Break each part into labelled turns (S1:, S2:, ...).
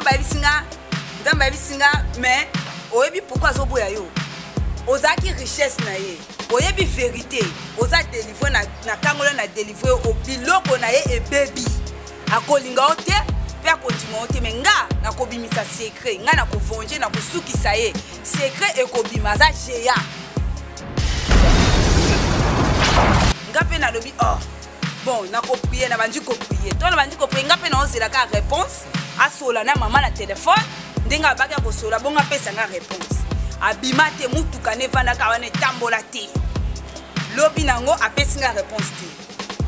S1: Nzambe ayebisi nga, Nzambe ayebisi nga, mais oyebi pourquoi azoboya yo? Ozalaki richesse na ye, oyebi verité, oza délivre na, na kangola na délivre yo, biloko na ye ebebi, akolinga yo te mpe akondima yo te. Me nga nakobimisa secret, nga nakovonge, nakosukisa ye, secret ekobima, aza géant. Nga mpe nalobi, oh bon, nakoprie, nabandi koprie to nabandi koprie, nga mpe naozela kaka réponse, asola na mama na telefone ndenge abaki akosola bongo apesa nga réponse. Abima te, mutuka ne evandaka wana etambola te. Lobi nango apesi nga réponse te.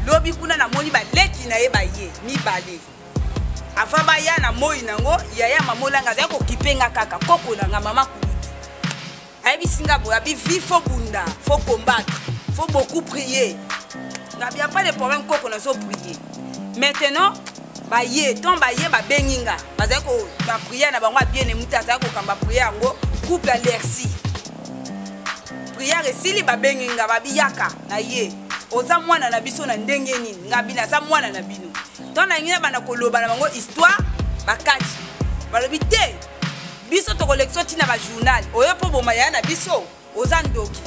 S1: Lobi kuna namoni baleki na ye baye mibale. Avant baya na moi nango, yaya mama Olanga azali kokipe nga kaka koko na nga mama kulutu ayebisi nga boye, abi vie faut bunda, faut combattre, faut beaucoup prier. Ngabi ya pas de problème koko, nazo prier. Maintenant baye ntango baye babengi nga, bazali ko bapriere na bango abiene mutu azali kokamba priere yango, couple ya Lersi. Priere esili, babengi nga, babi yaka na ye, oza mwana na biso na ndenge nini? Ngabi naza mwana na bino. Ntango nalingi na banda koloba na bango histoire, bakati balobi te, biso tokolekisa ntina bajournal oyo mpo boma yaya na biso, oza ndoki.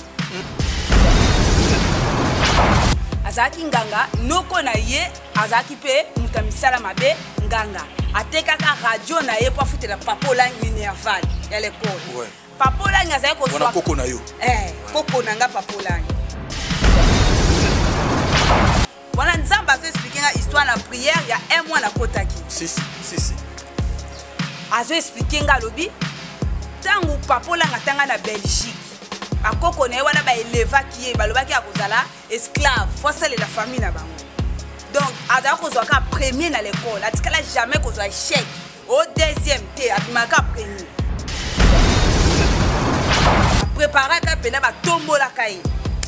S1: Azalaki nganga, noko na ye azalaki mpe moto ya misala mabe, nganga. Atekaka radio na ye mpo afutela papa Olangi minerval ya lekole. Papa Olangi azalaki
S2: kozwa koko na yo?
S1: Eh, koko na nga papa Olangi wana. Nzambe azo explike nga histoire na prière ya un mois nakotaki.
S2: Si, si, si, si.
S1: Azo explike nga, alobi ntango papa Olanga atanga na Belgique, bakoko na ye wana baelevaki ye, balobaki akozala esclave, fo asalela famille na bango. Donc azalaki kozwa kaka premier na l'école, atikala jamais kozwa échec au deuxième te, abimaka premier. Apreparaka mpena, batombolaka ye.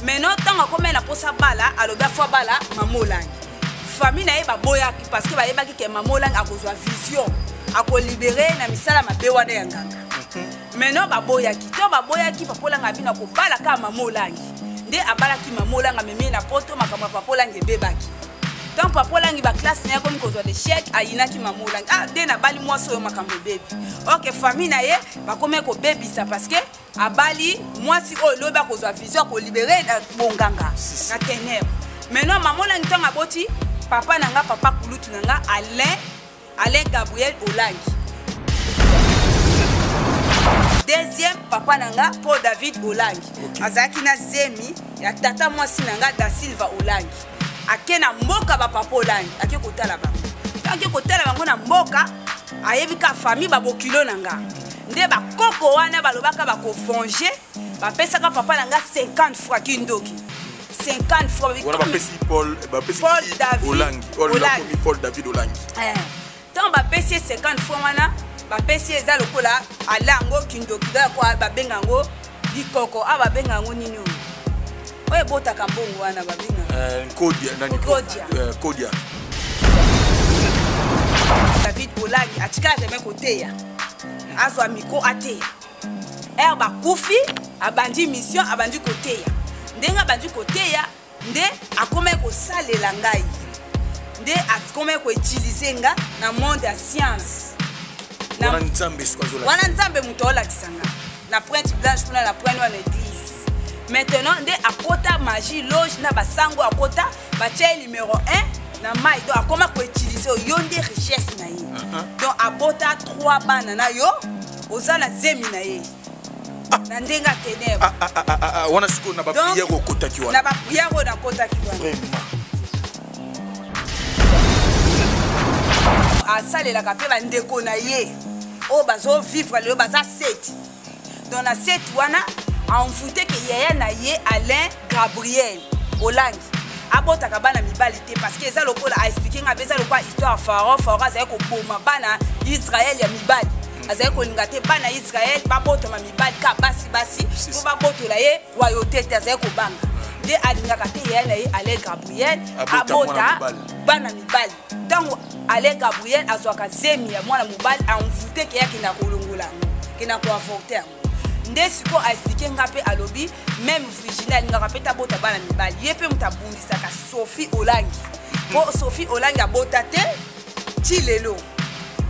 S1: Maintenant ntango akomai na mposa bala, alobi afo abala mama Olangi. Famille na ye baboyaki parce que bayebaki ke mama Olangi akozwa vision, akolibere na misala mabe wana ya nganga. Maintenant baboyaki to baboyaki, papa Olangi abi na kobala kaka mama Olangi. Nde abalaki mama Olangi, amemi ye na Poto. Makambo ya papa Olangi ebebaki ntango papa Olangi baklasse na ye akomi kozwa l'échec. Ayinaki mama Olangi, ah nde nabali mwasi oyo, makambo ebebi. Ok, famille na ye bakomi kobebisa parce que abali mwasi oyo lobi akozwa vision, akolibere na bonganga, na ténèbre. Maintenant mama Olangi ntango aboti papa na nga, papa kulutu na nga Alain, Alain Gabriel Olangi, deuxième papa na nga Paul David Olangi, azalaki na zemi ya tata mwasi na nga Da Silva Olangi. Ake na mboka bapapa Olangi, ake kotala bango. Ntango ake kotala bango na mboka, ayebi ka famille babokilo na nga nde bakoko wana balobaka bakovenger. Bapesaka papa na nga 50 fois kindoki, 50 fois.
S2: Wana bapesi Paul, bapesi
S1: Paul David
S2: Olangi.
S1: Olangi.
S2: Paul David Olangi.
S1: Ntango bapesi ye 50 fois wana, bapesi ye eza lokola ala yango kindoki kwa babenga yango bikoko awa, babenga yango nini oyo oyo ebotaka mbongo wana babenga?
S2: Kodia nani?
S1: Kodia.
S2: Kodia.
S1: David Olangi atikala jamais koteya, azwa micro ateya. Ere bakufi, abandi mission, abandi koteya. Ndenge abandi koteya nde akomaki kosalela ngai, nde akomaki koutilize nga na monde ya science.
S2: Wana Nzambe soki azolakisa.
S1: Wana Nzambe moto aolakisa nga na Pointe Blanche kuna na Pointe wana église. Maintenant nde akota magie loge na basango, akota batia ye numéro 1 na mai. Donc akoma koutilize yo nde richesse na ye. Donc abota 3 bana na yo, oza na zemi na ye na ndenge ya ténèbre.
S2: Ah, ah, ah, ah, ah, wana sikoyo na baprière okotaki wana?
S1: Na baprière oyo nakotaki wana.
S2: Vraiment.
S1: Asalelaka mpe bandeko na ye oyo bazovivre lelo, baza 7. Donc na 7 wana envoûte ke yaya na ye Alain Gabriel Olangi abotaka bana mibali te, parce que eza lokola aexplike nga mpe, eza lokola histoire ya Pharaon. Pharaon azali koboma bana Israel ya mibali, azali kolinga te bana Israel babotama mibali, ka basi basi, mpo babotola ye royauté te. Azali kobanga, nde alingaka te yaya na ye Alain Gabriel
S2: abota mwana
S1: abota
S2: mobali.
S1: Bana mibali. Ntango Alain Gabriel azwaka zemi ya mwana mobali, envoûte ke akenda kolongola yango, kenda koavorte yango. Nde sikoyo aexplike nga mpe, alobi même Virginie alingaka mpe tabota bana mibali. Ye mpe moto abundisaka Sophie Olangi, mpo Sophie Olangi abota te ti lelo.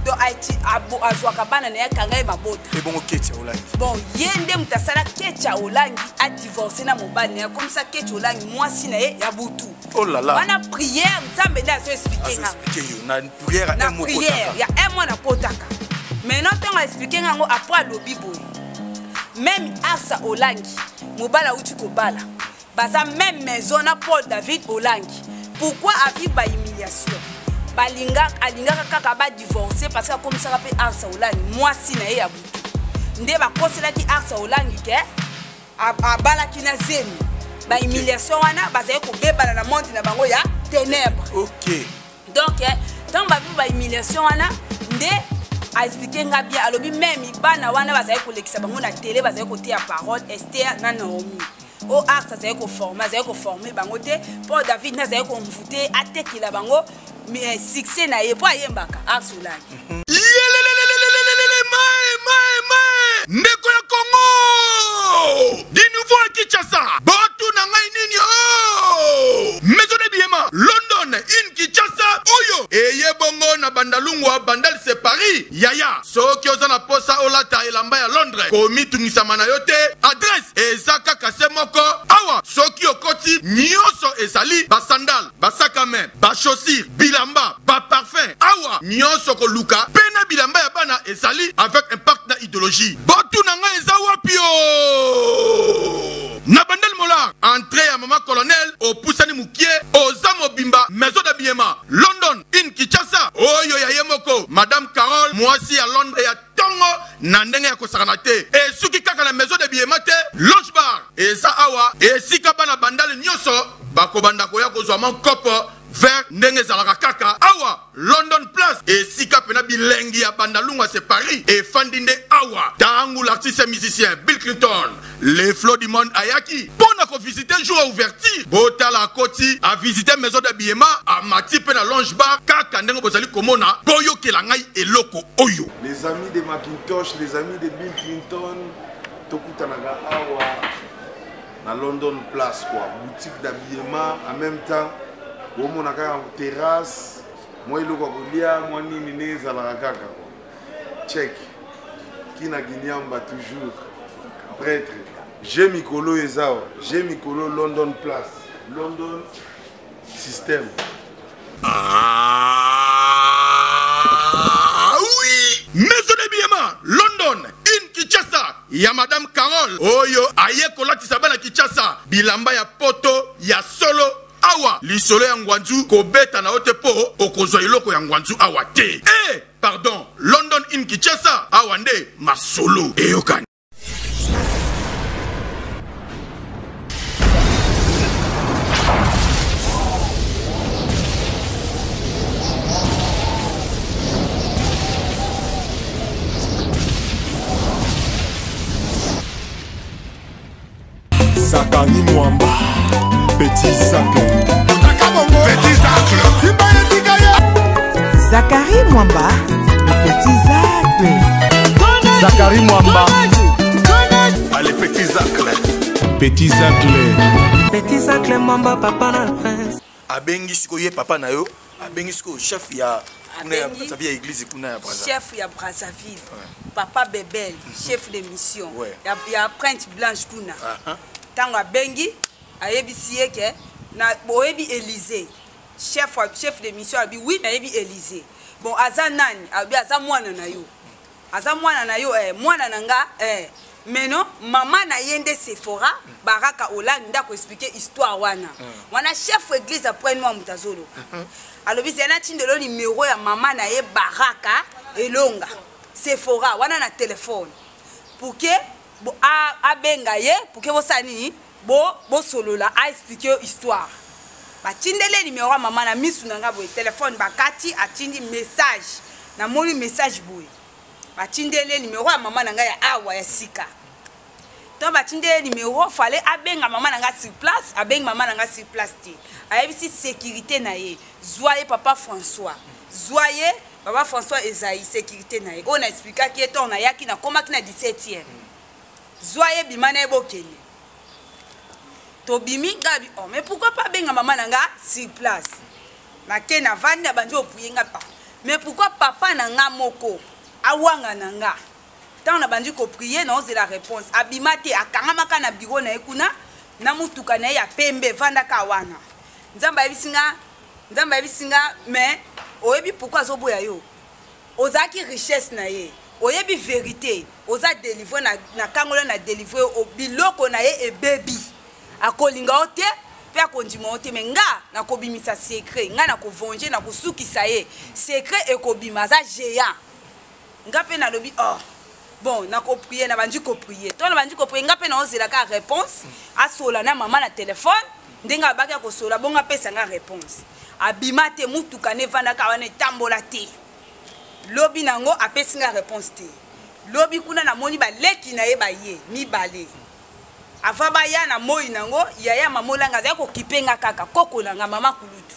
S1: Donc azwaka bana na ye, akanga ye mabota.
S2: Ebongo Ketia Olangi?
S1: Bon, ye nde moto asala Ketia Olangi adivorce na mobali na ye, akomisa Ketia Olangi mwasi na ye ya butu.
S2: Oh là là.
S1: Wana prière, Nzambe nde azo expliquer nga.
S2: Azo yo na prière.
S1: Na prière ya un mois nakotaka. Maintenant, ntango aexpliquer nga yango, après alobi boye: même Arsa Olangi, mobali awuti kobala, baza même maison na Paul David Olangi. Pourquoi avive bahumiliation? Balinga, alingaka kaka badivorce parce que akomisaka mpe Arsa Olangi mwasi na ye ya butu. Nde bakoselaki Arsa Olangi ke abalaki na zemi. Bahumiliation wana, bazali kobebana na monde na bango ya ténèbre. Donc ntango bavive bahumiliation wana, nde aexpliquer nga bien. Alobi même bana wana bazali kolekisa bango na télé, bazali koteya parole, Ester na Naomi. O Ars azali koformer, azali koformer bango te. Mpo David nde azali komvute, atekela bango succès na ye, mpo ayembaka, Ars Olangi.
S3: Yelelelelelelele, mae mae mae, ndeko ya Kongo, du nouveau à Kinshasa. Botuna ngai nini? O maison de biema London in Kinshasa oyo eye bongo na Bandalungwa, Bandal c'est Paris. Yaya, soki oza na posa olata elamba ya Londres, komitungisama na yo te. Adresse eza kaka se moko awa. Soki okoti, nyonso ezali: basandale, basac à main, bachaussure, bilamba, baparfum. Awa nyonso koluka mpe na bilamba ya bana ezali avec impact na idéologie. Botuna ngai eza wapi? O na Bandal Molar, entrée ya mama colonel, opusani mokie, oza mobimba maison d'habillement London in Kinshasa, oyo ya ye moko madame Carole, mwasi ya Londres ya ntongo na ndenge ya kosakana te. Esuki kaka na maison d'habillement te, lounge bar eza awa, esika bana Bandale nyonso bakobanda koya kozwa mankopo vert ndenge ezalaka kaka awa. London Place, esika pena bilengi ya Bandalungwa c'est Paris efandi nde awa. Ntango l'artiste musicien Bill Clinton, le flow du monde, ayaki mpo na kovisiter jour ya ouverture, botala, akoti, avisiter maison d'habillement, amati mpe na lounge bar, kaka ndenge bozali komona. Boyokela ngai eloko oyo.
S4: Les amis de Macintosh, les amis de Bill Clinton, tokutanaka awa na London Place quoi, boutique d'habillement, en même temps bomona kaka terrasse, mwa eloko ya kolia, mwa nini, ndenge ezalaka kaka quoi. Check kina Ginyamba, toujours prêtre. J'ai mikolo eza awa, j'ai mikolo London Place, London système.
S3: Ah oui, maison d'habillement London in Kinshasa ya madame Carole, oyo aye kolatisa bana Kinshasa bilamba ya poto ya solo. Awa lisolo ya ngwanzu kobeta na yo te, mpo okozwa eloko ya ngwanzu awa te. E pardon, London in Kinshasa, awa nde masolo eyokani.
S5: Zakari Mwamba, Petit Zacle.
S3: Petit Zacle.
S6: Zakari Mwamba, le petit Zacle.
S5: Zakari Mwamba.
S3: Allez, Petit Zacle.
S5: Petit Zacle.
S7: Petit Zacle Mwamba, papa na prince.
S2: Abengi sikoyo ye papa na yo, abengi sikoyo chef ya kuna ya
S1: Abengi
S2: Brazzaville, ya église kuna ya Brazza.
S1: Chef ya Brazzaville, papa Bebel, chef de mission ya Pointe Blanche kuna. Ntango abengi, ayebisi ye ke na boyebi Élysée, chef de mission abi: oui, nayebi Élysée. Bon, aza nani? Abi aza mwana na yo, aza mwana na yo, mwana na nga, mais non, mama na ye nde Sephora Baraka Olangi. Nde akoexpliquer histoire wana. Wana chef église après noa, moto azoloba, alobi zela, natindelo numéro ya mama na ye Baraka Elonga Sephora wana na telefone pour que abenga ye, pour que bosala nini, bosolola, aexpliquer yo histoire. Batindeli ye numéro ya mama na misu na nga boye, telefone bakati, atindi message, namoni message boye, batindeli ye numéro ya mama na ngai ya awa ya sika. To batindeli ye numéro, fallait abenga mama na ngai sur place. Abengi mama na ngai sur place te, ayebisi sécurité na ye: zwa ye papa François, zwa ye papa François Ezai, sécurité na ye oyo na expliquaki ye ntongo nayaki, nakomaki na 17e, zwa ye, bima na ye, bokende. Tobimi, ngai abi: oh, mais pourquoi pas abenga mama na nga sur place? Nake, navandi, abandi opuye nga pa. Mais pourquoi papa na nga moko awanga na nga? Ntango nabandi koprier, naozela réponse, abima te, akangamaka na bureau na ye kuna na motuka na ye ya pembe, evandaka wana. Nzambe ayebisi nga, Nzambe ayebisi nga: mais oyebi pourquoi azoboya yo? Ozalaki richesse na ye, oyebi vérité, oza délivré na, na kangola na délivré, biloko na ye ebebi, akolinga yo te mpe akondima yo te. Me nga nakobimisa secret, nga nakovenger, nakosukisa ye, secret ekobima, aza géant. Nga mpe nalobi: oh bon, nakoprier. Nabandi koprier to nabandi koprier, nga mpe naozela kaka réponse, asola na mama na telefone ndenge abaki akosola, bongo apesa nga réponse. Abima te, mutuka ne evandaka wana, etambola te. Lobi nango apesi nga réponse te. Lobi kuna namoni baleki na ye baye mibale. Avant baya na moi nango, yaya mama Olanga azali kokipe nga kaka koko na nga mama kulutu,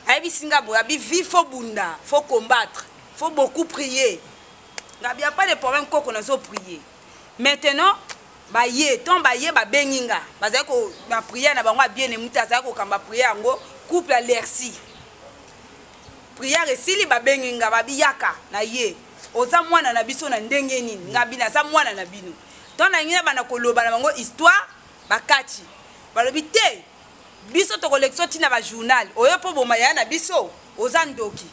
S1: ayebisi nga boye, abi: vie, faut bunda, faut combattre, faut beaucoup prier. Ngabi: ya pas de problème koko, nazo prier. Maintenant baye, ntango baye, babengi nga, bazali ko na prière na bango, abiene mutu azali kokamba prière yango, couple ya Lersi. Prière esili, babengi nga, babi: yaka na ye, oza mwana na biso na ndenge nini? Ngabi: naza mwana na bino. Ntango nalingi na banda koloba na bango histoire, bakati, balobi: te, biso tokolekisa ntina bajournal oyo mpo boma yaya na biso, oza ndoki.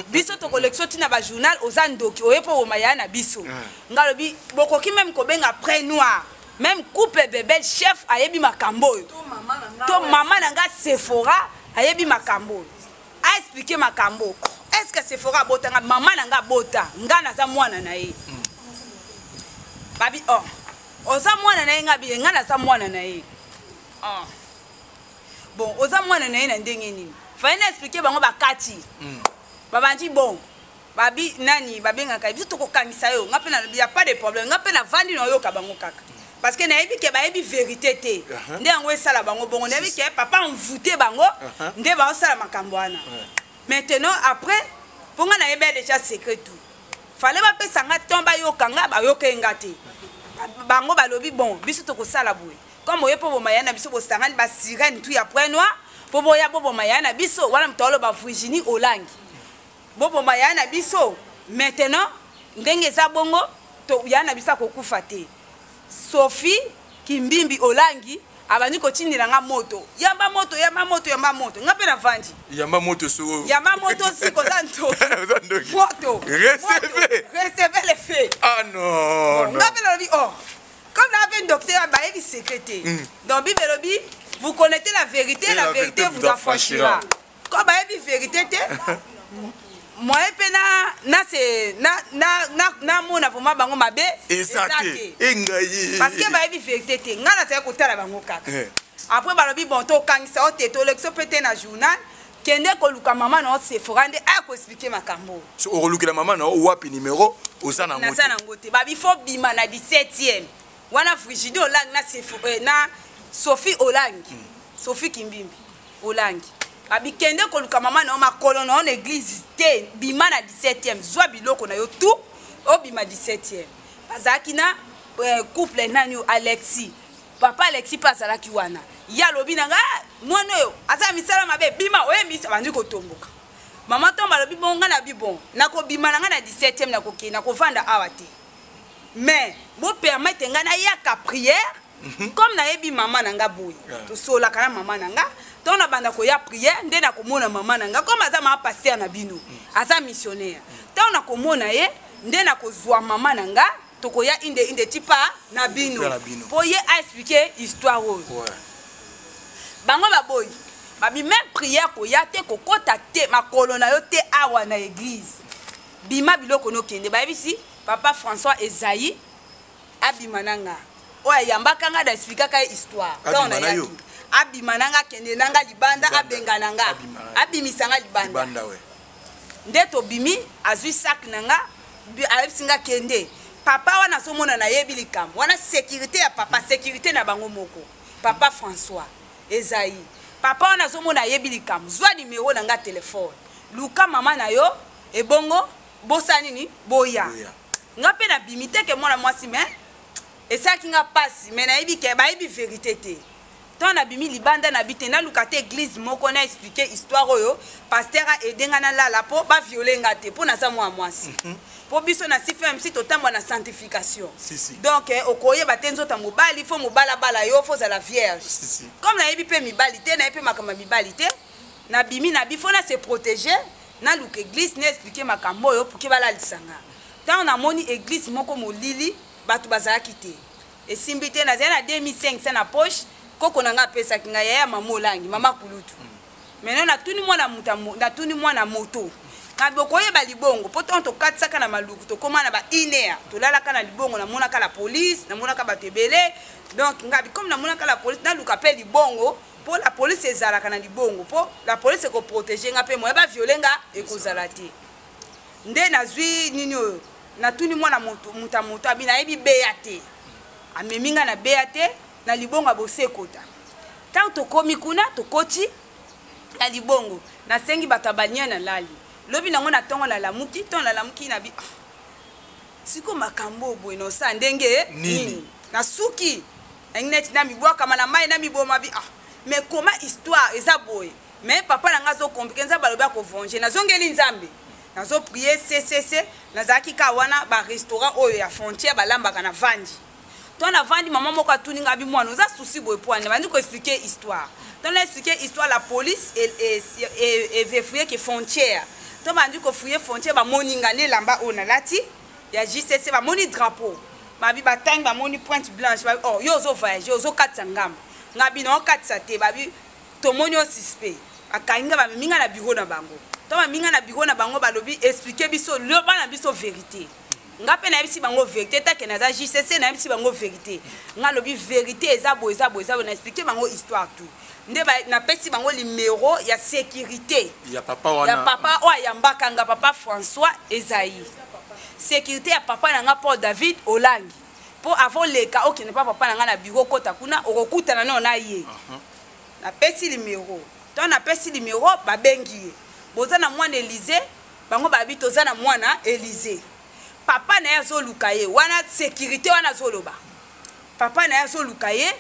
S1: Biso tokolekisa ntina bajournal, oza ndoki, oye mpo boma yaya na biso. Nga alobi: bokoki même kobenga près noir, même couple bebel chef ayebi makambo oyo, to mama na nga Sephora ayebi makambo oyo, aexpliquer makambo. Est ce que Sephora abotanga? Mama na nga abota nga, naza mwana na ye. Babi: oh, oza mwana na ye? Nga bi: nga naza mwana na ye. Oh. Bon, oza mwana na ye na ndenge nini? Fallait na expliquer bango. Bakati, babandi: bon, babi nani babengaka biso, tokokangisa yo. Nga mpe nalobi: ya pas de problème. Nga mpe navandi, nayoka bango kaka, parce que nayebi ke bayebi vérité te, nde yango esala bango bongo. Nayebi ke papa envoûté bango, nde baosala makambo wana. Maintenant après, mpo nga nayebi ya déjà secret tout, fallait bapesa nga temps bayoka nga, bayoka ye nga te. Bango balobi: bon, biso tokosala boye, comme oye mpo boma ya na biso, bosangani basirène tu ya point noir mpo boya boboma ya na biso wana. Moto aloba Virginie Olangi, boboma ya na biso. Maintenant ndenge eza bongo, ya na biso akokufa te. Sophie Kimbimbi Olangi abandi kotindela nga moto: yamba moto, yamba moto, yamba moto. Nga mpe navandi.
S2: Yamba moto soko.
S1: Yamba moto, siko oza ndoki, moto.
S2: Recevez.
S1: Recevez le feu.
S2: Ah non.
S1: Nga mpe nalobi: oh, comme na mpe docteur, bayebi secret te. Donc Bible elobi: vous connaissez la vérité, la vérité vous affranchira. Comme bayebi vérité te, moyen mpe na na se na na na namona vraiment bango mabe.
S2: Eza te engai.
S1: Parce que bayebi vérité te. Ngai nazali kotala bango kaka. Après balobi: bon, tokangisa yo te, tolekisa mpe te na journal, kende koluka mama na yo Sephora nde aya koexpliquer makambo.
S2: Okolukela mama na yo wapi? Numéro oza nango?
S1: Naza nango te. Babi faut bima na 17e wana, Frigide Olangi na, na Sophie Olangi, Sophie Kimbimbi Olangi. Babi: kende koluka mama na yo, makolo na yo na église te, bima na 17e, zwa biloko na yo tout, obima 17e. Bazalaki na couple nani, Alexis, papa Alexis mpe azalaki wana. Ye alobi na nga: mwana oyo aza misala mabe, bima, oyebisa. Bandi kotomboka. Mama ntongo alobi: bon, nga na bi bon, nakobima na nga na 17e, nakokende, nakovanda awa te, mais bopermettre ngai nayaka prière. Comme nayebi mama na nga boye, tosolaka na mama na nga, ntongo na banda koya prière nde nakomona mama na nga. Comme aza mama pasteur na bino, aza missionnaire, ntango nakomona ye nde nakozwa mama na nga, tokoya inde inde tipa na bino mpo ye aexpliquer histoire oyo. Bango baboyi, babi: même prière koya te, kokɔta te, makolo na yo te awa na église, bima biloko nokende. Bayebisi papa François Ezaï abima na nga, oyo ayambaka nga na expliquaka ye histoire. Ntango nayaki, abima na nga, akende na nga libanda, abenga na nga, abimisa nga libanda. Nde tobimi, azwi sac na nga, ayebisi nga: kende, papa wana azomona, nayebi likambo wana, sécurité ya papa, sécurité na bango moko, papa François Ezaï, papa wana azomona, ayebi likambo, zwa nimero na nga telefone, luka mama na yo, ebongo bosala nini, boya. Nga mpe nabimi te ke mwana mwasi, me esalaki nga mpasi, me nayebi ke bayebi vérité te. Ntango nabimi libanda, nabi te, naluka te église moko na expliquer histoire oyo, pasteur aide nga nalala mpo baviole nga te, mpo naza mwa mwasi, mpo biso na CFMC totambwa na sanctification.
S2: Si, si.
S1: Donc okoyeba te nzoto ya mobali, fo mobali abala yo, fo ozala vierge.
S2: Si, si.
S1: Comme nayebi mpe mibali te, nayebi mpe makambo ya mibali te, nabimi, nabi fo na se protéger, naluka église na expliquer makambo oyo pour que balalisa nga. Ntango namoni église moko molili, bato bazalaki te, esimbi te. Nazali na 2500 na poche, koko na ngai apesaki ngai, yaya mama Olangi, mama kulutu. Maintenant natuni mwana moto, natuni mwana moto, kasi bokoyeba libongo, mpo ntango tokatisaka na Maluku, tokóma na ba 1 heure, tolalaka na libongo. Namonaka la police, namonaka bato ebele. Donc ngabi, comme namonaka la police, naluka mpe libongo, mpo la police ezalaka na libongo, mpo la police ekoprotege nga mpe moye baviole nga ekozala te. Nde nazwi nini oyo, natuni mwana moto, moto ya moto abi nayebi beya te, amemi nga na beya te, na libongo ya Bosekota. Ntango tokomi kuna, tokoti na libongo, nasengi bato ya bania, nalali. Lobi nango na ntongo nalamuki, ntongo nalamuki, nabi: "Ah, siko makambo oyo boye naosala ndenge
S2: nini?"
S1: Nini? Nasuki, nangi neti na mibwakama na mai na miboma bi: "Ah, mais comment histoire eza boye?" Mais papa na nga azocompliquer, Nzambe alobi akovenger. Nazongeli Nzambe, nazoprier ccc. Nazalaki ka wana, barestaurant oyo ya frontière balambaka na vandi to navandi. Mama moko atuni nga bi: "Mwana, oza susi boye po?" Ani bandi koexpliquer histoire. To na expliquer histoire, la police evefouye ke frontière, to bandi kofouiller frontière, bamoni nga na elamba oyo nalati ya JCC, bamoni drapeau, babi batangi, bamoni pointe blanche, babi: "Oh, yo ozovoyage, ozokatisa ngambo." Nga bino okatisa te, babi: "Tomoni yo suspect." Bakangi nga, bamemi nga na bureau na bango. To bamemi nga na bureau na bango, balobi: "Explique biso, loba na biso vérité." Nga mpe nayebisi bango vérité take naza JCC. Nayebisi bango vérité, nga alobi: "Vérité eza boye, eza boye, eza boye." Na explique bango histoire tout. Nde napesi bango numéro ya sécurité
S2: ya papa wana.
S1: Ya papa oyo ayambaka nga, papa François Ezai, sécurité ya papa na nga Paul David Olangi. Mpo avant leka okende mpa papa na nga na bureau, okota kuna, okokutana nao na ye. Napesi numéro. To napesi numéro, babengi ye: "Boza na mwana Elize?" Bango babi: "Toza na mwana Elize, papa na ye azoluka ye." Wana sécurité wana azoloba: "Papa na ye azoluka ye.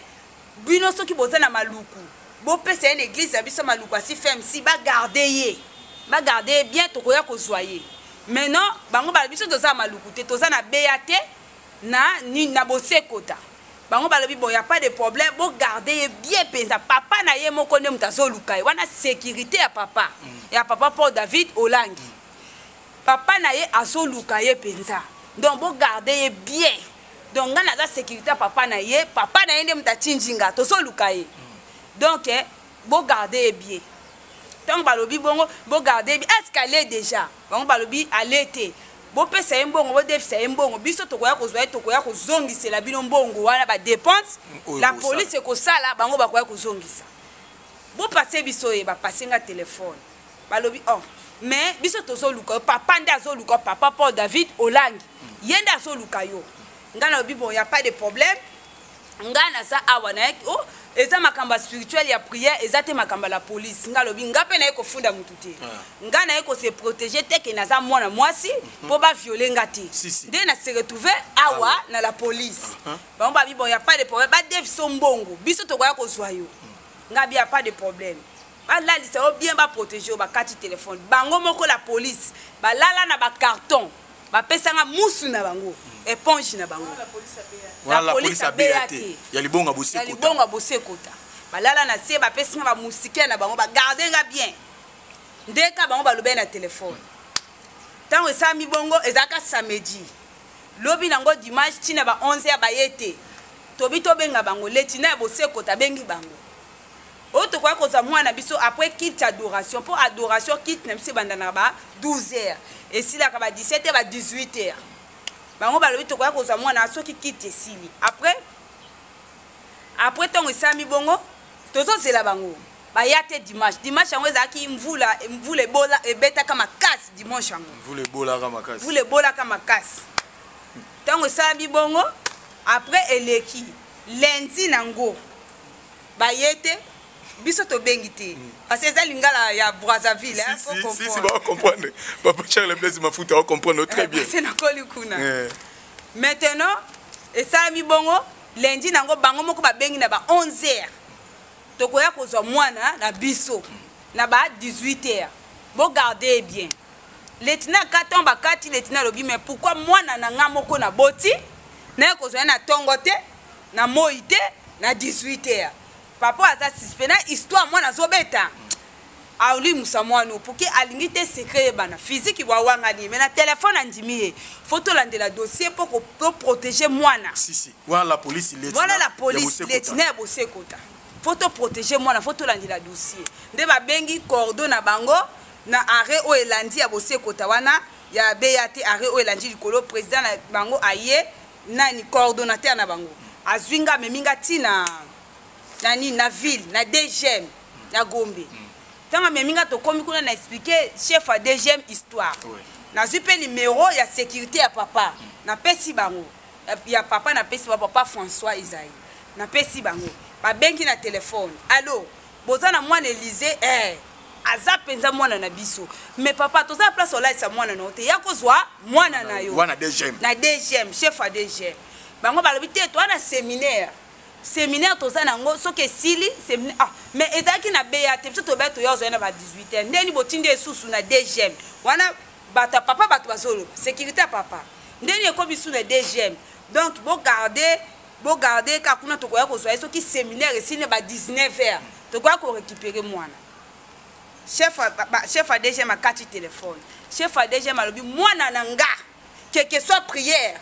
S1: Bino soki boza na Maluku, bopesa ye na église ya biso Maluku asi FMC, bagarde ye, bagarde ye bien, tokoya kozwa ye." Maintenant bango balobi: "Biso toza na Maluku te, toza na beya te, na nini, na Bosekota." Bango balobi: "Bon, ya pas de problème, bogarde ye bien mpenza, papa na ye moko nde moto azoluka ye." Wana sécurité ya papa, ya papa Paul David Olangi: "Papa na ye azoluka ye mpenza, donc bogarde ye bien." Donc ngai naza sécurité ya papa na ye, papa na ye nde moto atindi nga, tozoluka ye, donc bogarde ye bien. Ntango balobi bongo, bogarde ye bien, est ce que ale déjà? Bango balobi: "Ale te, bopesa ye mbongo, bodefisa ye mbongo, biso tokoya kozwa ye, tokoya kozongisela bino mbongo wana, badépenses
S2: oyo
S1: la
S2: bosala."
S1: Police ekosala, bango bakoya kozongisa, bopase biso ye. Bapase nga telefone, balobi: "Oh, mais biso tozoluka yo, papa nde azoluka yo, papa Paul David Olangi, ye nde azoluka yo." Ngai nalobi: "Bon, ya pas de problème, ngai naza awa." Naye: "Oh, eza makambo ya spirituel, ya prière, eza te makambo ya la police." Ngai alobi: "Nga mpe naye kofunda motu te, ngai naye kose protéger te ke naza mwana mwasi, mpo baviole nga te."
S2: Si, si.
S1: Nde na se retrouve awa na la police. Bango babi: "Bon, ya pas de problème, badefisa mbongo, biso tokoya kozwa yo." Ngai bi: "Ya pas de problème, balalisa yo bien, baprotege yo." Bakati telefone. Bango moko la police balala na bacarton, bapesanga musu na bango, éponge na bango.
S2: Wana la police abeya te, ya libonga
S1: ya
S2: Bosekota.
S1: Libongo Bosekota. Balala na se, bapesi nga bamoustiquaire na bango, bagarde nga bien. Ndeka bango balobeli na telefone. Ntango esalami bongo, ezalaka samedi. Lobi nango dimanche, ntina ba 11 ya baye te. Tobi tobenga bango, letina ya Bosekota abengi bango: "Oyo tokoya kozwa mwana biso après culte adoration." Mpo adoration, culte na biso ebandaka ba 12 heures, esilaka ba 17 heures, ba 18 heures. Bango balobi: "Tokoya kozwa mwana soki culte esili." Après ntongo esalami bongo, tozozela bango, baya te dimanche. Dimanche yango ezalaki mvula, mvula ebola, ebetaka makasi dimanche yango.
S2: Mvula ebolaka makasi.
S1: Mvula ebolaka makasi. Ntango esalami bongo, après eleki lundi nango, baye te. Biso tobengi te, parce que eza lingala ya Brazzaville, hein,
S2: Si,
S1: faut
S2: si, si, si,
S1: comprendre.
S2: Bacomprendre, papa Charles Blaise Mafuta acomprendre très bien.
S1: Parce que nakoli kuna. Maintenant esalami bongo, lundi nango bango moko babengi na ba 11 heures. Tokoya kozwa mwana na biso na ba 18 heures, bogarde ye bien. Letina akati, ntango bakati, letina alobi: mais pourquoi mwana na nga moko naboti, naye kozwa ye na ntongo te, na moi te, na 18 heures? Papa aza suspect na histoire. Mwana azobeta, alimusa mwana puke, alingi te secret yebana. Physique bwawangani, mais na telefone andimi ye. Faut tolandela dossier mpo toprotéger mwana.
S2: Si, si. Wana la police.
S1: Wana la police, lieutenant ya Bosekota. Faut toprotéger mwana, faut tolandela dossier. Nde babengi coordo na bango na arrêt oyo elandi ya Bosekota wana ya beya te, arrêt oyo elandi likolo. Président na bango aye, nani, coordonnateur na bango azwi nga, amemi nga ntina na nini, na ville, na DGM ya Gombe. Ntango amemi nga, tokomi kuna, na expliquer chef ya DGM histoire. Nazwi mpe numero ya sécurité ya papa, napesi bango, ya papa napesi ba papa François Ezai, napesi bango. Babengi na telefone: allo, boza na mwana Élysée? Eh, aza mpenza mwana na biso, mais papa, toza na place olalisa mwana na yo te, ya kozwa mwana na yo.
S2: Wana DGM.
S1: Na DGM, chef ya DGM. Bango balobi te, toza na séminaire, séminaire toza nango, soki esili séminaire. Ah, mais ezalaki na beya te, biso tobeya, toya ozwai na ba 18 heures. Ndeni botindi esusu na DGM wana, bato ya papa, bato bazoloba sécurité ya papa, ndeni ekomi su na DGM. Donc bogarde, bogarde kaka kuna, tokoya kozwa ye soki séminaire esili na ba 19 heures, tokoya korécupérer mwana. Chef ya DGM akati telefone. Chef ya DGM alobi: mwana na nga, keke soit prière,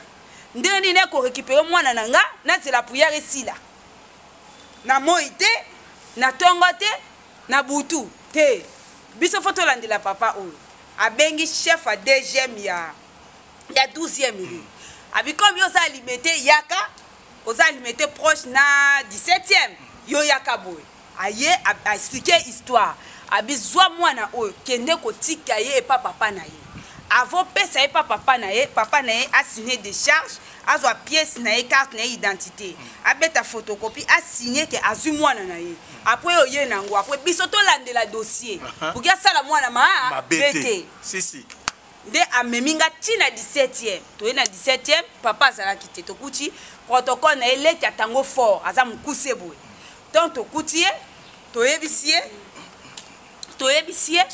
S1: ndenge nini ekorécupérer mwana na nga? Nazela prière esila na moi te, na ntongo te, na butu te. Biso faut tolandela papa oyo. Abengi chef ya DGM ya 12e rue, abi: comme yo oza Limete, yaka, oza Limete proche na 17e, yo yaka boye. Aye, aexpliquer histoire, abi: zwa mwana oyo, kende kotika ye epa papa na ye. Avant pesa ye pa papa na ye, papa na ye asigne décharge, azwa pièce na ye, carte na ye identité, abeta photocopie, asigne ke azwi mwana na ye. Après oye nango, après biso tolandela dossier poki asala mwana
S2: mabe te. Si, si.
S1: Nde amemi nga ntina 17e. Toye na 17e, papa azalaki te. Tokuti protocole na ye, leki atango fort, aza mokuse boye. Donc tokuti ye, toyebisi ye, toyebisi ye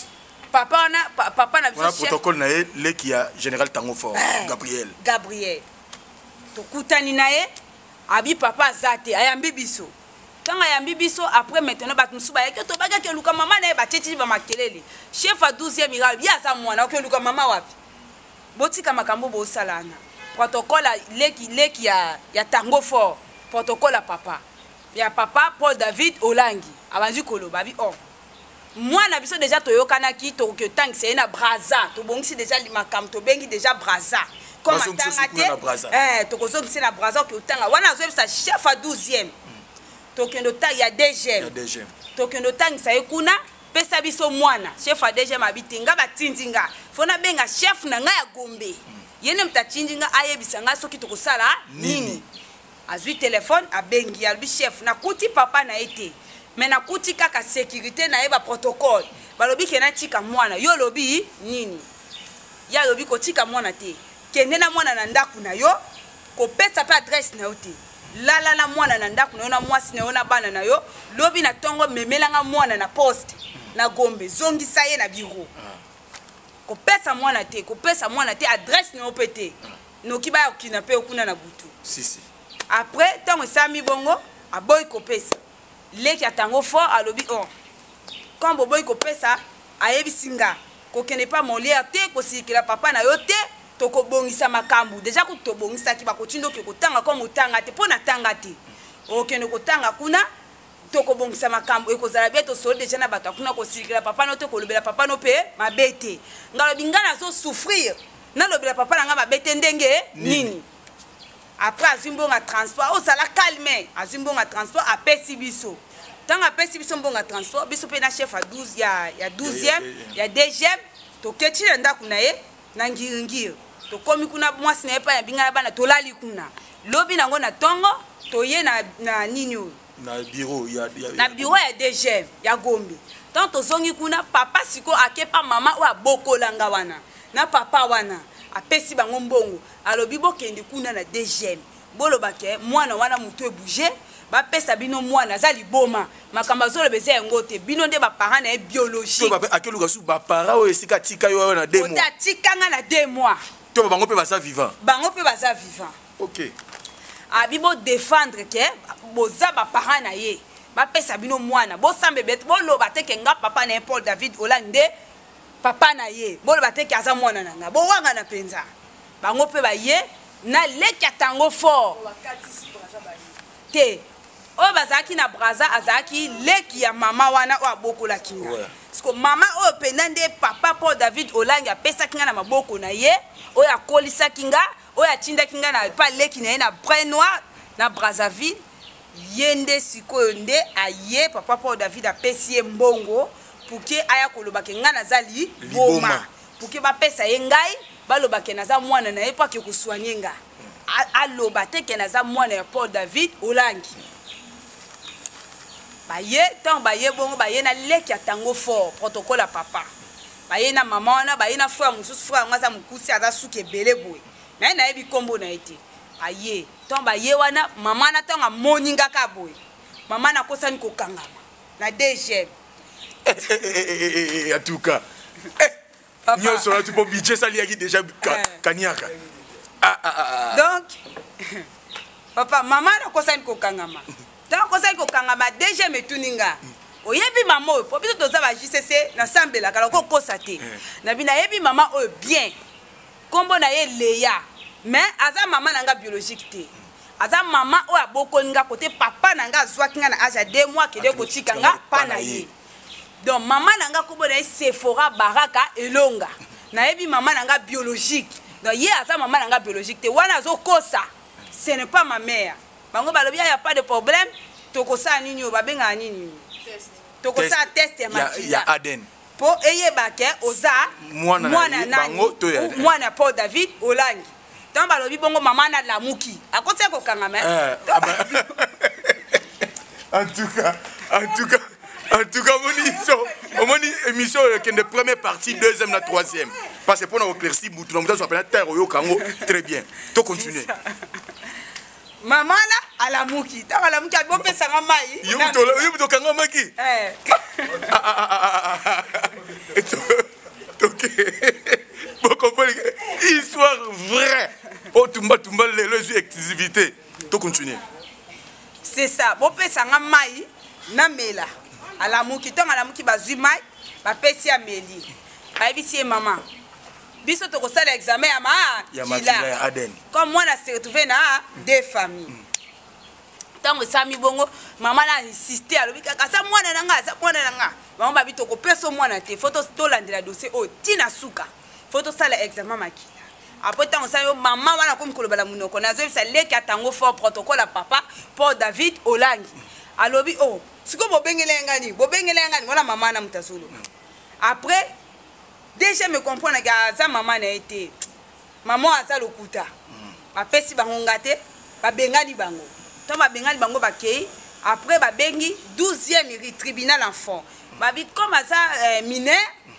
S1: papa wana, papa na
S2: biso. Protocole na ye, leki ya général Tango Fort, Gabriel.
S1: Gabriel. Tokutani na ye, abi papa aza te. Ayambi biso. Ntango ayambi biso, après maintenant bato mosusu bayaki, tobakaki eluka mama na ye, batietili bamakelele. Chef ya 12e ira, ye aza mwana, oke eluka mama wapi? Botika makambo bosala wana. Protocole, leki, leki ya Tango Fort, protocole ya papa, ya papa Paul David Olangi, abandi koloba, abi: oh, mwana biso déjà toyokanaki, tokoki otangisa ye na Braza, tobongisi déjà makambo, tobengi déjà Braza comme atanga te, tokozongisa na Braza, oke otanga wana. Azoyebisa chef ya 12e, tokende ya DGM, tokende otangisa ye kuna, pesa biso mwana. Chef ya DGM abi te, nga batindi nga, faut nabenga chef na ngai ya Gombe, ye nde moto atindi nga, ayebisa ngai soki tokosala nini. Azwi telefone, abengi, alobi: chef, nakuti papa na ye te, mais nakuti kaka sécurité na ye, baprotocole balobi ke natika mwana. Yo olobi nini? Ye alobi: kotika mwana te, kende na mwana na ndako na yo, kopesa mpe adresse na yo te, lala na mwana na ndako na yo, na mwasi na yo, na bana na yo. Lobi na ntongo, memelanga mwana na poste na Gombe, zongisa ye na biro. Kopesa mwana te, kopesa mwana te, adresse na yo mpe te, noki baya kokina mpe okuna na butu.
S2: Si, si.
S1: Après ntango esalami bongo, aboyi kopesa. Leki atango fort alobi: oh, comme boboyi kopesa, ayebisi nga kokende pa Molière te, kosilikela papa na yo te, tokobongisa makambo. Déjà kutu tobongisaki, bakotinda oke kotanga, comme otanga te, mpo na tanga te, okende kotanga kuna, tokobongisa makambo, ekozala bien, tosoli déjà na bato akuna. Kosilikela papa no te, kolobela papa no mpe mabe te. Nga alobi: nga nazosouffrir, nalobela papa na nga mabe te ndenge nini? Après azwi mbongo ya transport, ozala calme, azwi mbongo ya transport, apesi biso. Ntango apesi biso mbongo ya transport, biso mpe na chef ya 12 ya 12e ya DGM, toketi na ndako na ye na Ngiringiri. Tokomi kuna, mwasi na ye mpe ayambi ngai na bana, tolali kuna. Lobi nango na ntongo, toye na nini oyo.
S2: Na bureau ya
S1: Na bureau ya DGM ya Gombe. Ntango tozongi kuna, papa sikoyo akepa mama oyo abokolanga wana na papa wana, apesi bango mbongo, alobi: bokende kuna na DGM, boloba ke mwana wana motu ebouge. Bapesa bino mwana, aza liboma, makambo azoloba eza yango te. Bino nde baparent na ye biologique.
S2: Akeluka su baparent oyo esika atika yo na 2 mois.
S1: Atika nga na 2 mois.
S2: To bango mpe baza vivant.
S1: Bango mpe baza vivant.
S2: Ok.
S1: Abi bodéfendre ke boza baparent na ye, bapesa bino mwana, bosambe bete, boloba te ke nga papa na ye Paul David Olangi nde papa na ye, boloba te ke aza mwana na nga, bowangana mpenza. Bango mpe baye na leki ya tango fort te oyo bazalaki na Braza, azalaki leki ya mama wana oyo abokolaki nga. Parce que mama oyo mpenza nde papa Paul David Olangi apesaki nga na maboko na ye, oyo akolisaki nga, oyo atindaki nga na pa leki na ye na Brin Noir na Brazzaville. Ye nde sikoyo nde aye, papa Paul David apesi ye mbongo pour ke aya koloba ke nga naza liboma, pour ke bapesa ye ngai, baloba ke naza mwana na ye, mpo ake kosoigne nga, aloba te ke naza mwana ya Paul David Olangi. Baye, ntango baye bongo, baye na leki ya tango fort, protocole ya papa, baye na mama wana, baye na frère mosusu. Frère yango aza mokusi, aza suki ebele boye, naye nayebi nkombo na ye te. Aye, ntango baye wana, mama wana ntango amoni nga kaka boye, mama nakosani kokangama na DGM.
S2: En tout cas nyonso wana tipo budget esaliaki déjà kaniaka.
S1: Donc papa, mama nakosani kokangama. Ntango akosani kokangama, DGM etuni nga: oyebi mama oyo? Po biso toza ba JCC, nasambelaka, nakokosa te. Nabi nayebi mama oyo bien, nkombo na ye Leya, mais aza mama na nga biologique te, aza mama oyo abokoli nga kote papa na nga azwaki nga na age ya 2 mois, akende kotika nga pa na ye. Donc mama na nga nkombo na ye Sephora Baraka Elonga. Nayebi mama na nga biologique. Donc ye aza mama na nga biologique te, wana azokosa, ce n'est pas ma mère. Bango balobi ya pas de problème, tokosala nini oyo babengaka nini, tokosala test ya makila
S2: ya ADN
S1: mpo eyeba ke oza
S2: mwana
S1: nani, mwana Paul David Olangi. Ntango balobi bongo, mama nalamuki, akotia kokangama.
S2: En tout cas, en tout cas, en tout cas, omoni so omoni émission oyo ekende première partie, deuxième na troisième, parce que mpona koéclaircir mutu na mutu azwa pena terre oyoka yango très bien. To continuer.
S1: Mama na alamuki, ntango alamuki, abopesanga mai.
S2: Yo mutu okangamaki. Ok, bokomprendre histoire vraie oyo tumbatumba lelo ezwi exclusivité. To continuer.
S1: C'est ça. Bopesanga mai namela. Alamuki, ntango alamuki, bazwi mai, bapesi, ameli. Bayebisi ye: mama, biso tokosala examen ya
S2: makila ya ADN
S1: comme mwana se retrouve na deux familles. Ntango esalami bongo, mama na insiste, alobi kaka aza mwana na nga, aza mwana na nga. Bango babi tokopesa mwana te, fo tolandela dossier oyo ntina suka, fo tosala examen makila. Après, ntango osali yo, mama wana akomi koloba na monoko, nazoyebisa leki atango fort, protocole ya papa Paul David Olangi, alobi: o oh, sikoyo bobengeli ye ngani, bobengeli ye ngani? Wana mama na moto azoloba. Après, déjà me comprendre ke aza mama na ye te, mama aza lokuta. Bapesi bango nga te, babengani bango. Ntango babengani bango, bakei. Après, babengi 12e rue, tribunal enfant. Babi comme aza mineur,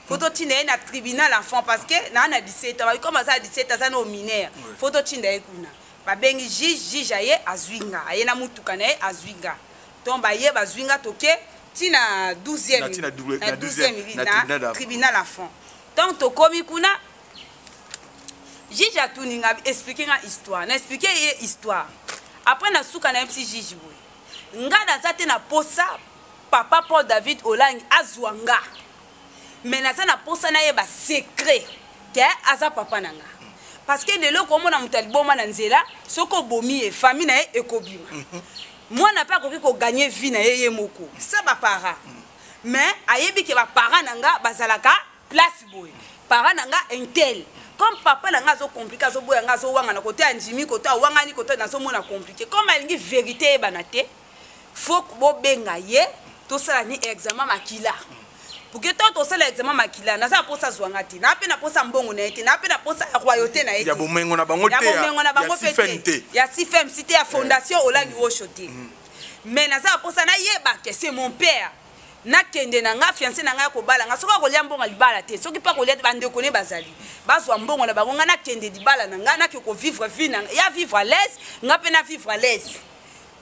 S1: fo totinda ye na tribunal enfant, parce que naa na 17 ans. Babi comme aza 17, aza na mineur, fo totinda ye kuna. Babengi juge, juge aye, azwi nga, aye na mutuka na ye, azwi nga. Donc baye, bazwi nga, toke ntina 12e, na 12e rue, na tribunal enfant. Donc tokomi kuna, juge atuni nga: explique nga histoire. Na explique ye histoire. Après, na suka, nayebisi juge boye: nga naza te na posa papa Paul David Olangi azwa nga, mais naza na posa nayeba secret ke aza papa na nga, parce que lelo komona moto aliboma na nzela, soki obomi ye, famille na ye ekobima. Mwana mpe akoki kogagner vie na ye ye moko sa baparent, mais ayebi ke baparent na nga bazalaka place boye, parent na nga intel. Comme papa na nga azocompliquer, azoboya nga, azowangana kote, andimi kote, awangani kote, nazomona compliqué. Comme alingi vérité eyebana te, fo bobenga ye, tosala ni examen makila, pour que ntango tosala examen makila, naza na mposa azwanga te, naa mpe na mposa mbongo na ye te, naa mpe na mposa ya royauté na ye.
S2: Ya bomengo na bango te.
S1: Ya bomengo na bango mpe te, ya CFMC te, ya fondation Olangi Wosho te, mais naza na mposa nayeba ke c'est mon père. Nakende na nga, fiancé na ngai akobala nga, soki akolia mbongo ya libala te, soki mpe akolia te, bandeko ne bazali, bazwa mbongo na bango. Nga nakende libala na nga, nake kovivre vie na ya vivre à l'aise, nga mpe na vivre à l'aise.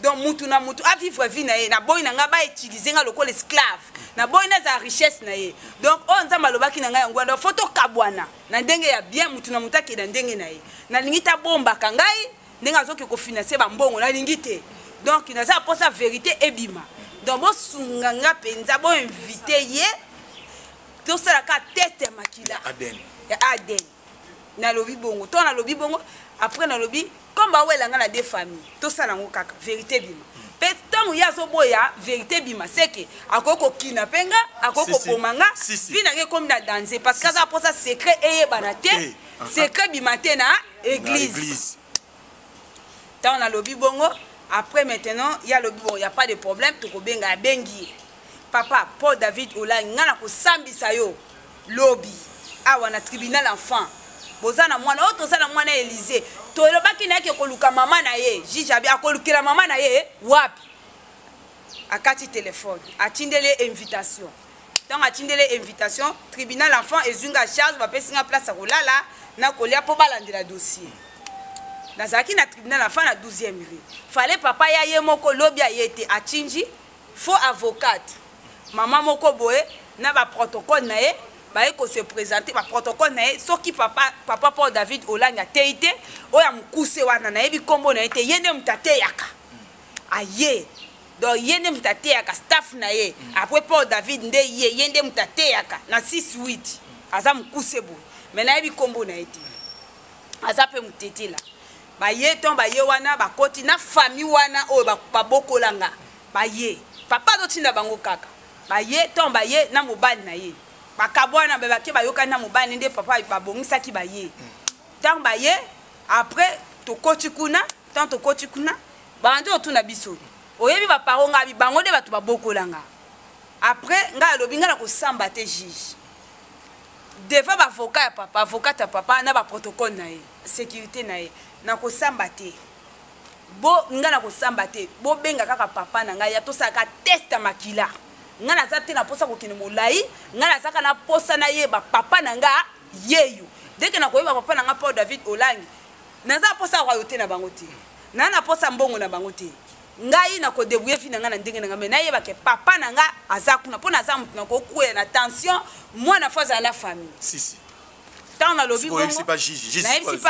S1: Donc mutu na mutu avivre vie na ye. Naboyi na ngai bautilize ngai lokola esclave, naboyi nazala richesse na ye. Donc oyo Nzambe alobaki na ngai yango wana. Fo tokabwana na ndenge ya bien, mutu na mutu akende na ndenge na ye. Nalingi te abombaka ngai ndenge azoki kofinanse bambongo, nalingi te. Donc naza mposa vérité ebima. Donc bosunga nga mpenza, boinvite ye, tosalaka test ya makila
S2: ADN.
S1: Ya ADN. Nalobi bongo to nalobi bongo. Après nalobi comme bawela nga na deux familles, tosala yango kaka vérité ebima. Mpe ntango ye azoboya vérité ebima, seke akoki kokina mpe nga akoki koboma nga. Vi na nga ekomi na danger parce que aza mposa secret eyebana te, secret ebima te na église. Ntango nalobi bongo, après maintenant ye alobi bon, ya pas de problème, tokobenga. Abengi ye. Papa Paul David Olangi, ngai nakosambisa yo lobi awa na tribunal enfant. Boza na mwana oyo, toza na mwana Élysée, tolobaki na ye ke koluka mama na ye. Juge abi akolukela mama na ye wapi? Akati telefone, atindeli ye invitation. Ntango atindeli ye invitation, tribunal enfant ezwi nga charge, bapesi nga place ya kolala na kolia mpo balandela dossier. Nazalaki na tribunal enfant na 12e rue. Fale papa ya ye moko lobi aye te, atingi faux avocate, mama moko boye na baprotocole na ye, baye kose présenter baprotocole na ye. Soki papa, papa Paul David Olangi ateyi te, oyo ya mokuse wana, nayebi nkombo na ye te, ye nde moto ateyaka, aye. Donc ye nde moto ateyaka, staff na ye. Après Paul David nde ye, ye nde moto ateyaka na 6 8, aza mokuse boye, mais nayebi nkombo na ye te, aza mpe motetela. Baye ton baye wana, bakoti na famille wana oyo babokolanga. Baye, papa azotinda bango kaka. Baye ton baye na mobali na ye, bakabwana, bake bayokani na mobali nde papa babongisaki. Baye, ntango baye, après tokoti kuna. Ntango tokoti kuna, babandi otuna biso: oyebi baparo? Ngai abi bango nde bato babokolanga. Après ngai alobi ngai na kosamba te, juge, devant baavocat ya papa, avocate ya papa na baprotocole na ye, sécurité na ye. Nakosamba te, bo ngai nakosamba te, bobenga kaka papa na ngai ya tosalaka test ya makila. Ngai naza te na mposa kokende molai, ngai nazaka na mposa nayeba papa na nga yeyo. Deke nakoyeba papa na nga Paul David Olangi, naza na mposa ya royauté na bango te, naa na mposa mbongo na bango te. Ngai nakodebrouille vi na ngai na ndenge na ngai, me nayeba ke papa na nga aza kuna, mpo naza motu nakokwea na tension. Mwana fo azala na famille.
S2: Si, si.
S1: Ntango nalobi bongo, nayebisi pa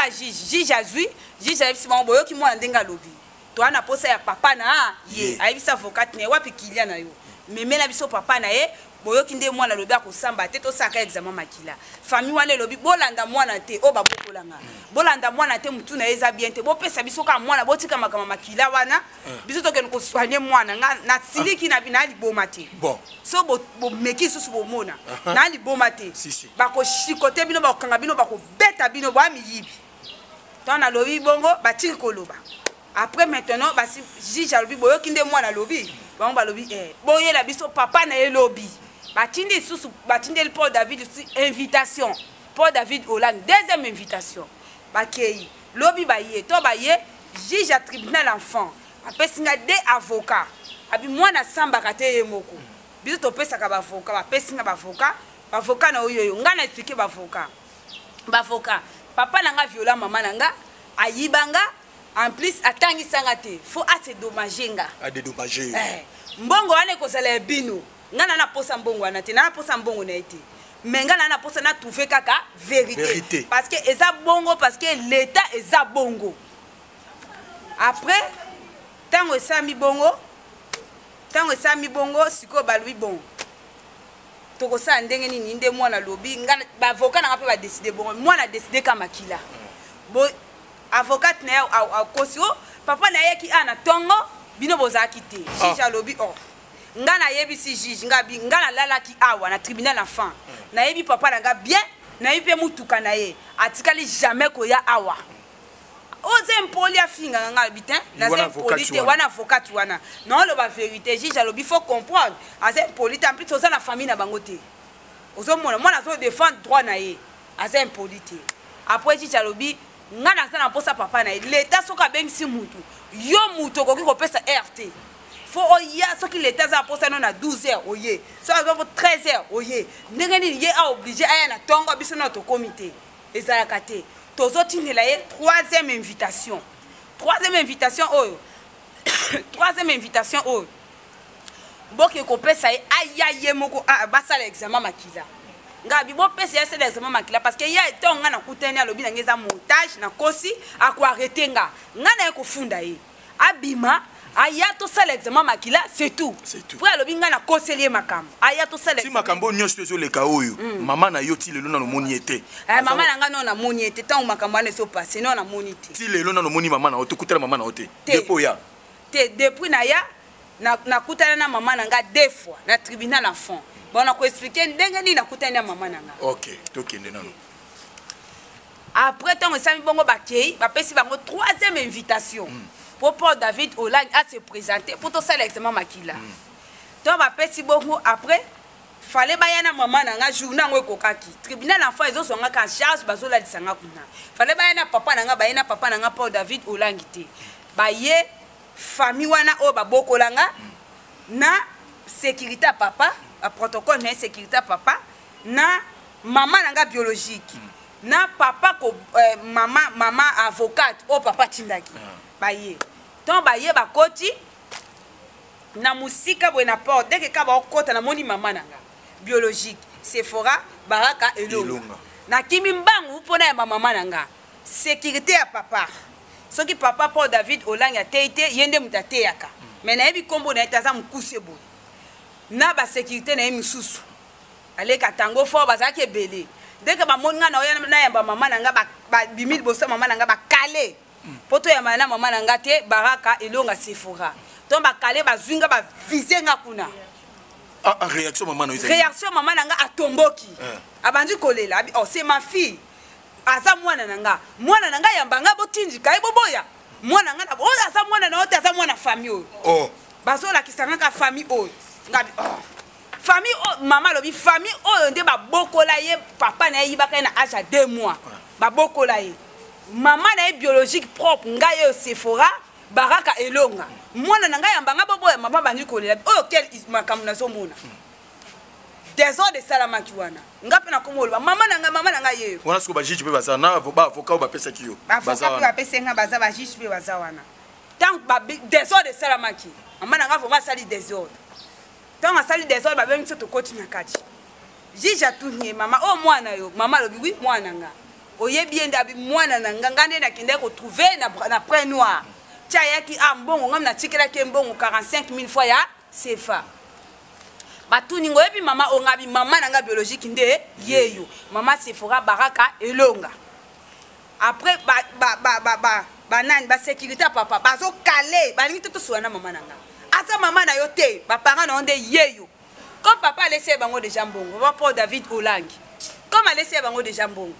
S1: juge. Juge azwi, juge ayebisi bango: boyoki mwana ndenge alobi, toa na posa ya papa na ye. Ayebisi avocate na ye: wapi kilia na yo? Memela biso papa na ye. Boyoki nde mwana alobi akosamba te, tosalaka examen makila. Famille wana elobi: bolanda mwana te, oyo babokolanga, bolanda mwana te, motu na ye eza bien te, bopesa biso kaka mwana, botika makambo makila wana, biso tokende kosoigne mwana. Nga nasiliki na na liboma te.
S2: Bon.
S1: So bomeki lisusu, bomona na liboma te.
S2: Si, si.
S1: Bakoshikote bino, bakokanga bino, bakobeta bino, boya miyibi. Ntango nalobi bongo, batiki koloba. Après maintenant basi juge alobi: boyoki nde mwana alobi? Bango balobi: eh, boyela biso papa na ye lobi. Batindi lisusu, batindeli Paul David lisusu invitation, Paul David Olangi, deuxième invitation. Bakei lobi, baye to baye, juge ya tribunal enfant apesi nga de avocat. Abi mwana asambaka te ye moko, biso topesaka baavocat. Bapesi nga baavocat. Baavocat na oyo oyo ngai na explike baavocat, baavocat: papa na nga viola mama na nga, ayiba nga, en plus atangisanga te, fo ase dommage nga.
S2: Adédommage.
S1: Eh, mbongo wana ekozala ya bino. Ngai na naposa mbongo wana te, na naposa mbongo na ye te, mais ngai na naposa na trouve kaka vérité.
S2: Vérité.
S1: Parce que eza bongo, parce que l'état eza bongo. Après ntango esalami bongo, ntango esalami bongo, sikoyo balobi: bon, tokosala ndenge nini? Nde mwana alobi nga baavocat nanga mpe badécider bongo. Mwana adécider ka makila bo avocate na ye akosi o papa na yeki a na ntongo, bino bozalaki te. Juge alobi: oh, nga nayebisi juge, nga bi nga nalalaki awa na tribunal enfant, nayebi papa na nga bien, nayebi mpe mutuka na ye, atikali jamais koya awa. Oza impoli, afingaka nga. Alobi te naza impoli te, wana avocate wana naoloba vérité. Juge alobi: faut comprendre, aza impoli te, en plus oza na famille na bango te, ozomona mwana azodéfendre droit na ye, aza impoli te. Après juge alobi: nga naza na mposa papa na ye. Leta soki abengisi mutu, yo mutu okoki kopesa heure te, fo oya. Soki leta aza na mposa no na 12 heures, oye. Soki aza po 13 heures, oye. Ndenge nini ye aoblige aya na ntongo, biso nano tokomi te? Ezalaka te. Tozotindela ye troisième invitation. Troisième invitation oyo, Troisième invitation oyo boke kopesa ye, aya ye moko basala examen makila. Nga bi bopesa ye asala examen makila, parce que ye ntango nga nakutani, alobi na nga eza montage, nakosi, akoarrêter nga. Nga naye kofunda ye, abima, aya tosala examen makila, c'est tout.
S2: C'est tout.
S1: Po alobi nga nakoseli ye makambo, aya tosala.
S2: Ti makambo oyo nyonso ezoleka oyo, mama na yo ti lelo nano omoni ye te?
S1: Eh, mama na nga no namoni ye te. Ntango makambo wana ezopase, no namoni te.
S2: Ti lelo nano omoni mama na yo, tokutana mama na yo te?
S1: Te.
S2: Depuis oya?
S1: Te, depuis na ya nakutana na mama na nga deux fois na tribunal enfant. Bon, nakoexpliquer ndenge nini nakutani na mama na nga.
S2: Ok, tokende nano.
S1: Après, ntango esami bongo, bakei, bapesi bango troisième invitation po Paul David Olangi ase présenter mpo tosala examen makila. To bapesi bongo, après fallait baya na mama na nga. Journée yango ekokaki, tribunal enfant ezozwangaka en charge, bazolalisa nga kuna. Fallait baya na papa na nga, baye na papa na nga Paul David Olangi te. Baye famille wana oyo babokola nga, na sécurité ya papa, baprotocole na ye, sécurité ya papa, na mama na nga biologique, na papa ko, mama avocate oyo papa atindaki. Baye, ntango baye, bakoti na mosika boye na porte. Dès que ka baokota, namoni mama na nga biologique, Sephora Baraka Elonga.
S2: Elonga.
S1: Nakimi mbangu mpona yamba mama na nga. Sécurité ya papa, soki papa Paul David Olangi atei te, ye nde moto ateyaka, mais nayebi nkombo na ye te, aza mokuse boye, na basécurité na ye misusu aleka tango fort, bazalaki ebele. Ndenge bamoni nga na oya nayamba mama na nga, babimi liboso ya mama na nga, bakale mpo toyambana na mama na nga te, Baraka Elonga Sephora. Donc bakale, bazwi nga, bavise nga kuna.
S2: Ah, ah, réaction mama na yo ezali?
S1: Réaction mama na nga, atomboki.
S2: Eh.
S1: Abandi kolela, abi: "Oh, c'est ma fille, aza mwana na nga, mwana na nga, yamba nga, botindika ye, boboya mwana nga oyo aza mwana na yo te, aza mwana famille oyo."
S2: Oh.
S1: Bazolakisa nga ka famille oyo. Nga bi: "Oh, famille oyo." Mama alobi famille oyo nde babokola ye, papa na ye yibaka ye na âge ya 2 mois, babokola ye. Mama na ye biologique propre, ngai oyo, Sephora Baraka Elonga, mwana na ngai, yamba nga, boboya. Mama bandi kolela: "Oyo quel makambo nazomona?" Désordre esalamaki wana. Nga mpe nakoma oloba: "Mama na ngai, mama na ngai yeyo."
S2: Wana sikoyo bajuge mpe baza na baavocat oyo bapesaki yo?
S1: Baavocat
S2: baza
S1: mpe
S2: wana.
S1: Bapesi nga, baza bajuge mpe baza wana. Ntango désordre esalamaki, mama na ngai vraiment asali désordre. Ntango asali désordre, babengi biso, tokoti na kati. Juge atuni ye: "Mama, oyo mwana yo?" Mama alobi: "Oui, mwana nga." "Oyebi ye nde?" Abi: "Mwana na nga, nga nde nakendaki kotrouver na point noir ti ayaki a mbongo, ngami natikelaki ye mbongo 45 000 fois ya CFA." Batuni ngo: "Oyebi mama oyo?" Ngabi: "Mama na nga biologique nde yeyo, mama Sephora Baraka Elonga." Après banani, basécurité ya papa bazokale, balingi te tosola na mama na nga. "Aza mama na yo te, baparent na yo nde yeyo." Comme papa alesi ye bango déjà mbongo, papa Paul David Olangi, comme alesi ye bango déjà mbongo,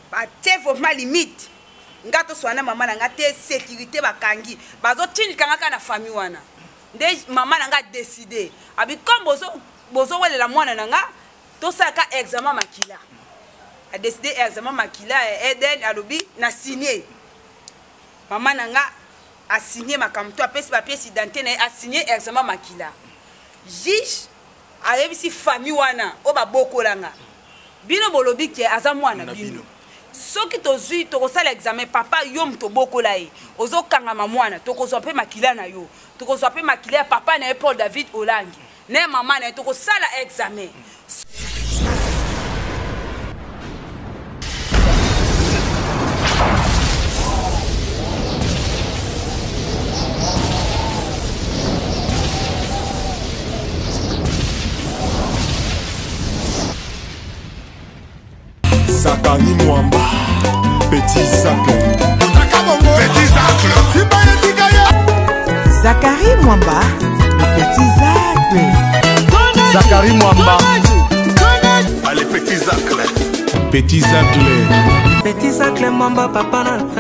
S1: batie vraiment limite, nga tosola na mama na nga te. Sécurité bakangi, bazotindika nga kaka na famille wana. Nde mama na nga décide, abi: "Comme bozowelela mwana na nga, tosalaka examen makila." Adécide examen makila ya Eden. Alobi na signe. Mama na nga asigne makambo to apesi bapièce identité na ye, asigne examen makila. Juge ayebisi famille wana oyo babokolanga: "Bino bolobi ke aza mwana
S2: Na
S1: bino.
S2: Bino.
S1: Soki tozwi, tokosala examen. Papa, yo moto obokola ye, ozokangama mwana, tokozwa mpe makila na yo, tokozwa mpe makila ya papa na ye Paul David Olangi na ye mama na ye, tokosala examen."
S5: Zakari Mwamba, Petit Zacle.
S3: Petit Zacle.
S6: Zakari Mwamba, le petit Zacle.
S5: Zakari Mwamba.
S3: Allez, Petit Zacle.
S5: Petit Zacle.
S7: Petit Zacle Mwamba, papa na.